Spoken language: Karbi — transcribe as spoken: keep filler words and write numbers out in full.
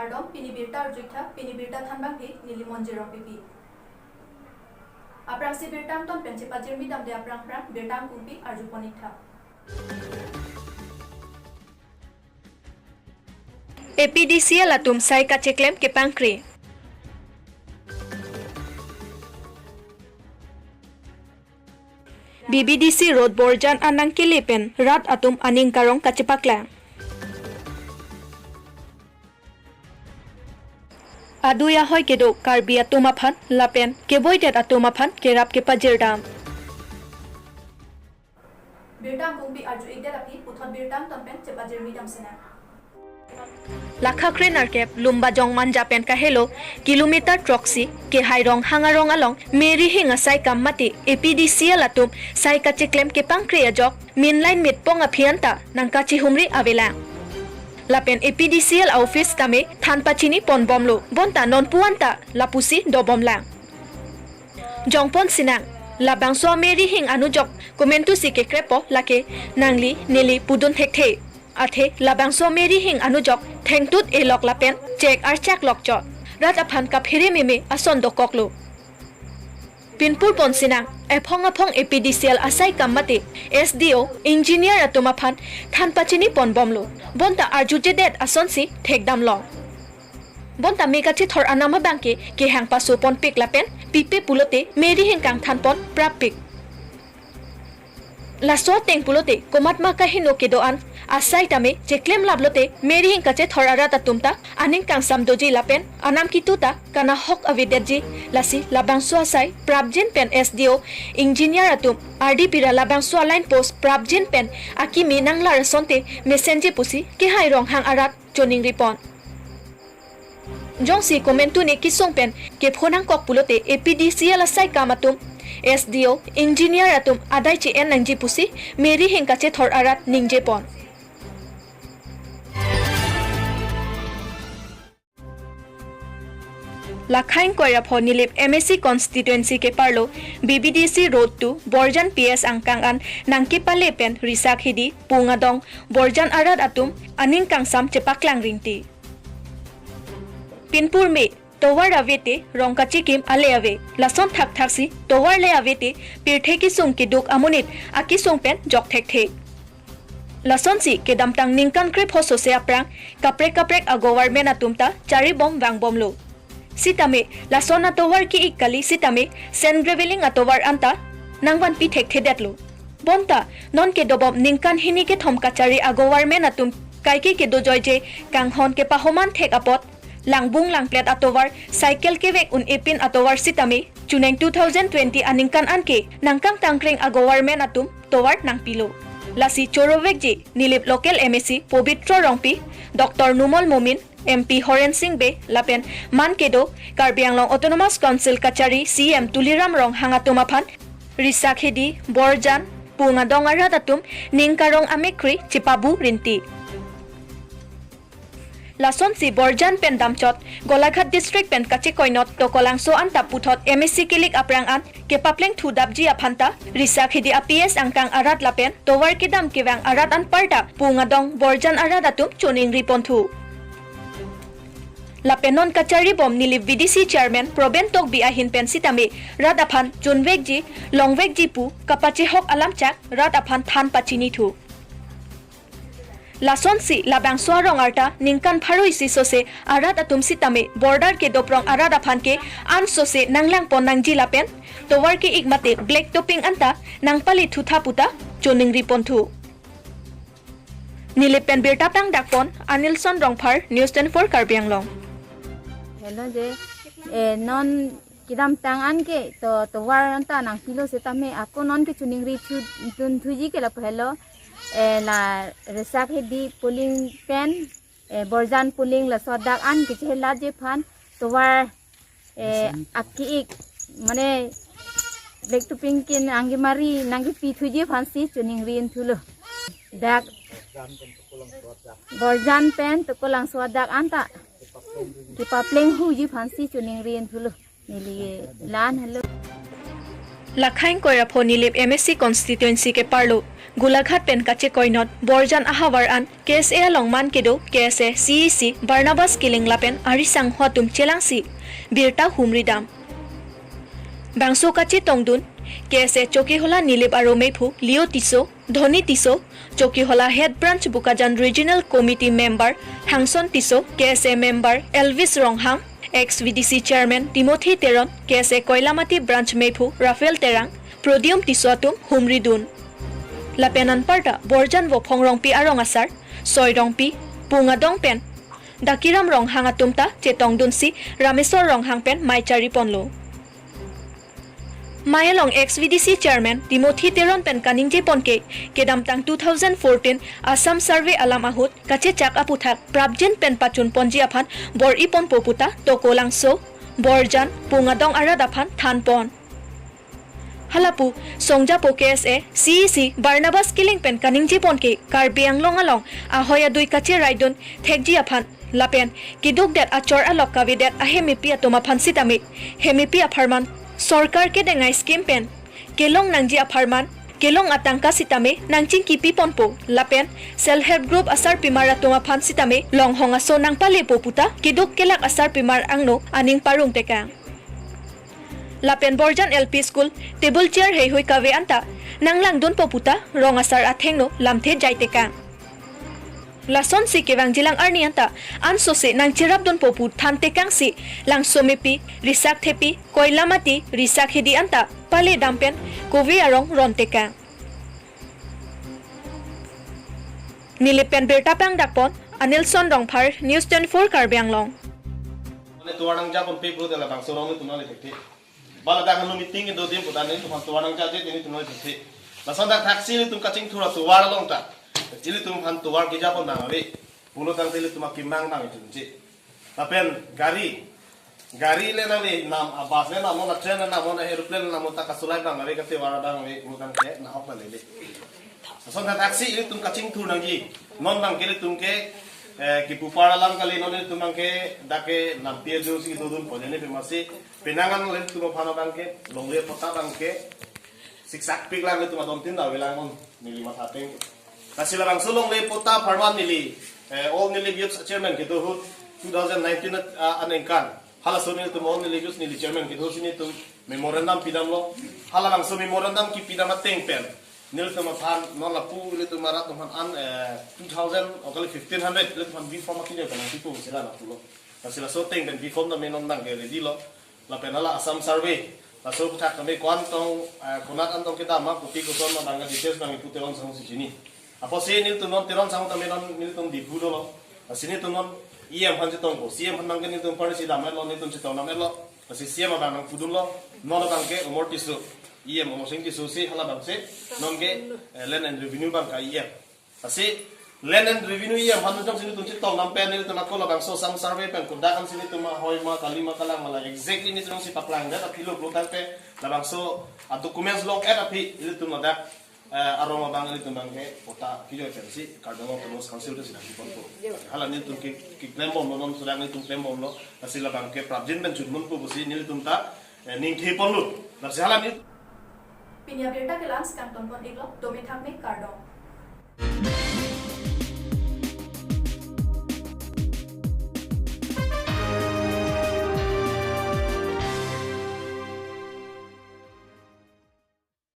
Kardom, pini birta arju-iktha, pini birta thanbangke neli Monjir Rongpipi. Aphrangsi birta angton pen chepajirmi damde aphrang aphrang birta angkungpi arjupon-iktha. A P D C L atum sai kacheklem kepangkre. B B D C Road Borjan an nangkele pen rat atum aning karong kachepaklang. Adui ahoi kedo Karbi atum aphan lapen keboidet atum aphan kerap kepajirdam. Birta angkungpi arju-ikdet aphi puthot birta angton pen chepajirmi damsinang. Lakha kre-nerkep Lumbajong Manja pen kahelo kilometer throksi Kehai Ronghang arong along Mary Hing asai kam mate A P D C L atum sai kacheklem kepangkre ajok main line mitpong aphi anta nangkachihumri avelang. Lapen A P D C L office tame than pachini ponbomlo, bonta nonpu anta lapusi dobomlang. Jongponsinang, labangso Mary Hing anujok komantusi kekrepo lake nangli neli pudun thekthe. Athe labangso Mary Hing anujok thengtut elok lapen chek archak lokchot. Rat aphan kaphere meme ason dokoklo. Pinpur ponsinang, ephong aphong A P D C L asai kam mate S D O, engineer atum aphan than pachini ponbomlo. Bonta arjujedet asonsi thekdamlong. Bonta me kachethor anam abangke kehang paso ponpik lapen pipe pulote Mary Hing kangthan pon prappik. Laso ateng pulote komatma kaheno kedo-an asai tame cheklem laplote Mary Hing kachethor arat atum ta aning kangsam doji lapen anam kitu ta kanahok avedetji, lasi labangso asai prapjin pen S D O engineer atum ardi pira labangso a line post prapjin pen akimi nanglar asonte mesenji pusi Kehai Ronghang arat choningripon. Jongsi komantu ne kesung pen kepho nangkok pulote A P D C L asai kam atum, S D O, engineer atum adai che-en nangji pusi Mary Hing kachethor arat ningjepon. Lakha ingkoi ra pho Nilip M A C constituency keparlo B B D C Road two Borjan P S angkang an nangkepale pen Risak Hidi, Pung Adong, Borjan arat atum aning kangsam chepaklang rinti. Pinpur me, tovar avete rong kachikim ale ave. Lason thakthaksi tovar le avete pirthe kesung keduk amonit akesung pen jok thekthe. Lasonsi kedamtang ningkan krepho sose aphrang kaprek kaprek a-government atum ta charibom vangbomlo. Sitame lason atovar ke-ik kali sitame sand graveling atovar anta nangvanpi thekthedetlo. Bonta nonke dobom ningkan hini kethom kachari a-government atum kaike kedojoije kanghon kepahoman thek apot langbung langplet atovar, cycle kevek un-epin atovar sitame chuneng two thousand twenty aningkan anke nangkangtangkreng a-government atum tovar nangpilo. Lasi chorovekji Nilip local M A C Pobitro Rongpi, Doctor Numal Momin, M P Horen Sing Bey lapen man kedo Karbi Anglong Autonomous Council kachari C E M Tuliram Ronghang atum aphan Risak Hidi, Borjan, Pung Adong arat atum ning karong amekri chepabu rinti. Lasonsi Borjan pen damchot Golaghat district pen kachekoinot Tokolangso anta puthot M A C kelik aphrang an kepapleng thudapji aphanta Risak Hidi a P S angkang arat lapen tovar kedam kevang arat anparta Pung Adong Borjan arat atum choningri ponthu. Lapen non kacharibom Nilip V D C chairman Proben Tokbi ahin pen sitame rat aphan chunvekji, longvekji pu kapachehok alamchak rat aphan than pachinithu. Lasonsi labangso arong arta ningkan pharo isi sose arat atum sitame border kedoprong arat aphan ke an sose nanglangpon nangji lapen tovar ke-ik mate black topping anta nangpale thutha puta choningri ponthu. Nilip pen birta pangdakpon Anilson Rongphar, News twenty-four Karbi Anglong. Hello je, eh, non kedamtang anke to tovar anta nangpilo setame ako non ke choningri thu, dunthuji ke lapu helo, eh, la Risak Hidi polling pen, eh, Borjan polling laso adak an kechelatji aphan tovar, eh, ake-ik mane black topping ke nangkemari nangkepithuji aphansi choningri inthulo. Dak Borjan pen Tokolangso adak anta kepapleng huji aphansi choningri inthulo. Neli lan helo. Lakhaing Koirapho Nilip M A C constituency keparlo Golaghat pen kachekoinot Borjan ahavar an K S A along man kedo K S A C E C Barnabas Killing lapen ari sangho atum chelangsi birta humridam. Bangso kachetongdun K S A Chokihola Nilip aro meiphu Leo Tisso, Dhoni Tisso, Chokihola Head Branch Bokajan Regional Committee Member Hangson Tisso, K S A Member Elvis Ronghang, ex V D C Chairman Timothy Teron, K S A Koilamati Branch meiphu Raphael Terang, Prodium Tisso atum humridun. Lapen anparta Borjan Vophong Rongpi arong asar Soi Rongpi, Pungadong pen Dakiram Ronghang atum ta chetongdunsi Rameswar Ronghang pen mei chariponlo. Mei along ex V D C Chairman Timothy Teron pen kaningjepon ke, kedamtang two thousand fourteen Assam Survey alam ahut kachechak aputhak prapjin pen pachunponji aphan bor-iponpo puta Tokolangso, Borjan, Pungadong arat aphan thanpon. Halapu songjapo K S A C E C Barnabas Killing pen kaningjepon ke, Karbi Anglong along ahoi adui kacheraidun thekji aphan lapen keduk det achor alok kavedet ahemepi atum aphan sitame, hemepi apharman sorkar kedengai scheme pen kelong nangji apharman kelong atangka sitame nangchingkipiponpo lapen self help group asarpimar atum aphan sitame longhong aso nangpalepo puta keduk kelak asarpimar angno aning parong tekang. Lapen Borjan L P School table chair heihui kave anta nanglangdunpo puta rong asar athengno lamthe jai tekang. Lasonsi kevangjilang arni anta ansose nangcherapdunpo pu than tekangsi Langsomepi, Risak Thepi, Koilamati, Risak Hidi anta paledam pen kove arong ron tekang. Nilip pen birta pangdakpon Anilson Rongphar, News twenty-four Karbi Anglong. Mane tovar nangjaponpe pulote labangso arong nelitum nangle thekthe. Ba ladak hanu meeting kedo adim puta nelitum aphan tovar nangjaje te nelitum nangle thekthe. Lason dak thaksi nelitum kachingthur atovar along ta ilitum aphan tovar kejapon abang ave pulo tangte ilitum akemang abang itum che. Lapen gari, gari le nangle nam, a bus le nam, a train le nam, a aeroplane le nam, ta kasulai abang ave, katovar abang ave pulo tangte nahok ta lele. Lason thaksi ilitum kachingthur nangji. Non abang ke ilitum ke, eh, kipupar alam kali, non ilitum abang ke dak ke nampi ajosi dodunpo, jani pemasi penang an ilitum aphan abang ke longle patta abang ke siksak piklang, ilitum adon tin da avelang non neli matha ateng. Lasi labangso longle patta apharman neli, eh, All Nilip Youth Chairman kedo ahut two thousand nineteen, ah, aningkan halaso nelitum All Nilip Youth neli chairman kedo ahutsi nelitum memorandum pidamlo. Halabangso memorandum kipidam ateng pen nelitum aphan non lapu ilitum arat atum aphan an, eh, two thousand, o kali fifteen hundred ilitum aphan B form akijoi pen nangpipo pusi la nangpulo. Lasi laso ateng pen B form tame non abang ke ready lo. Lapen hala Assam Survey, laso aphuthak tame ko-an tong, eh, konat an tong kedam ma, kopi koson ma abang ke details abang ipu Teron Sangho si chini. Apotsi nelitum non Teron Sangho tame non nelitum Diphu dolo. Lasi nelitum non E M aphan chetongpo, C E M aphan abang ke nelitum parsi dam-etlo, nelitum chetongdam-etlo. Lasi C E M abang nangpudunlo, non abang ke Omor Tisso, E M Omor Sing Tisso si halabangsi non ke, eh, Land and Revenue abang ka E M. Lasi Land and Revenue E M aphan jongsi nelitum chetongdam pen nelitum ako labangso Assam Survey pen kodak ansi nelitum ahoi ma kali ma kalang ma la exactly nelitum si paklangdet aphi lo pulo tangte labangso a documents long-et aphi nelitum ladak, eh, arong abang nelitum abang ke patta kijoi pensi Karbi Anglong Autonomous Council te si nangkiponpo. Hala nelitum ke, keklembomlo, non sudah nelitum klembomlo. Lasi labang ke prapjin pen chunmunpo pusi nelitum ta, eh, ningtheponlo. Lasi hala neli Pini abirta ke la-ansi kangtonpon-iklo, dome thakme, kardom.